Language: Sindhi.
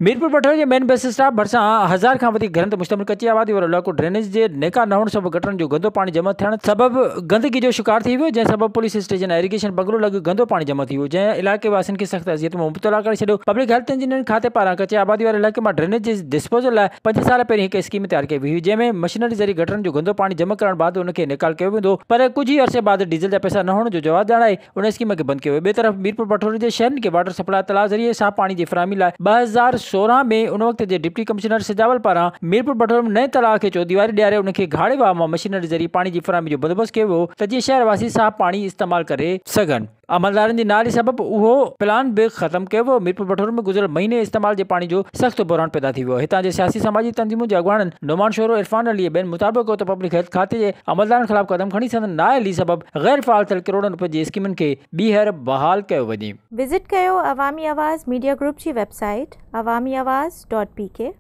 ميرپور بٺوري جي مين بس اسٽاپ ڀرسان هزار کان وڌيڪ گهرن تي مشتمل ڪچي آبادي وارو علائقو ڊرينيج جي نيڪال نه هئڻ سبب گٽرن جو گندو پاڻي جمع ٿيڻ سبب گندگي جو شڪار ٿي ويو جنهن سبب پوليس اسٽيشن ۽ ايريگيشن بنگلو لڳ گندو پاڻي جمع ٿي ويو جنهن علائقي واسين کي سخت اذيت ۾ مبتلا ڪري ڇڏيو پبلڪ هيلٿ انجنيئرنگ کاتي پاران ڪچي آبادي واري علائقي مان ڊرينيج جي ڊسپوزل لاء پنج سال پهرين هڪ اسڪيم تيار ڪئي وئي هئي جنهن ۾ مشنري ذريعي گٽرن جو گندو پاڻي جمع ڪرڻ بعد ان کي نيڪال ڪيو ويندو هو پر ڪجهه ئي عرصي بعد ڊيزل جا پئسا نه هئڻ جو جواز ڄاڻائي ان اسڪيم کي بند ڪيو ويو. ٻئي طرف ميرپور بٺوري جي شهرين کي واٽر سپلاء تلاء ذريعي صاف پاڻي جي فراهمي لاء 2016 ۾ ان وقت جي ڊپٽي ڪمشنر سجاول پاران ميرپور بٺوري ۾ نئين تلاء کي چوديواري ڏياري ان کي گهاڙي واهه مان مشينري ذريعي پاڻي جي فراهمي جو بندوبست ڪيو ويو ته جيئن شهر واسي صاف پاڻي استعمال ڪري سگهن. عملدارن جي نااهلي سبب اهو پلان به ختم ڪيو ويو. ميرپور بٺوري ۾ گذريل مهيني استعمال جي پاڻي جو سخت بحران پيدا ٿي ويو. هتان جي سياسي سماجي تنظيمن جي اڳواڻن نعمان شورو، عرفان علي ۽ ٻين مطالبو ڪيو ته پبلڪ هيلٿ کاتي جي عملدارن خلاف قدم کڻي سندن نااهلي سبب غير فعال ٿيل ڪروڙن روپين جي اسڪيمن کي ٻيهر بحال ڪيو وڃي. وزٽ ڪيو عوامي آواز ميڊيا گروپ جي website Awami Awaz dot P K.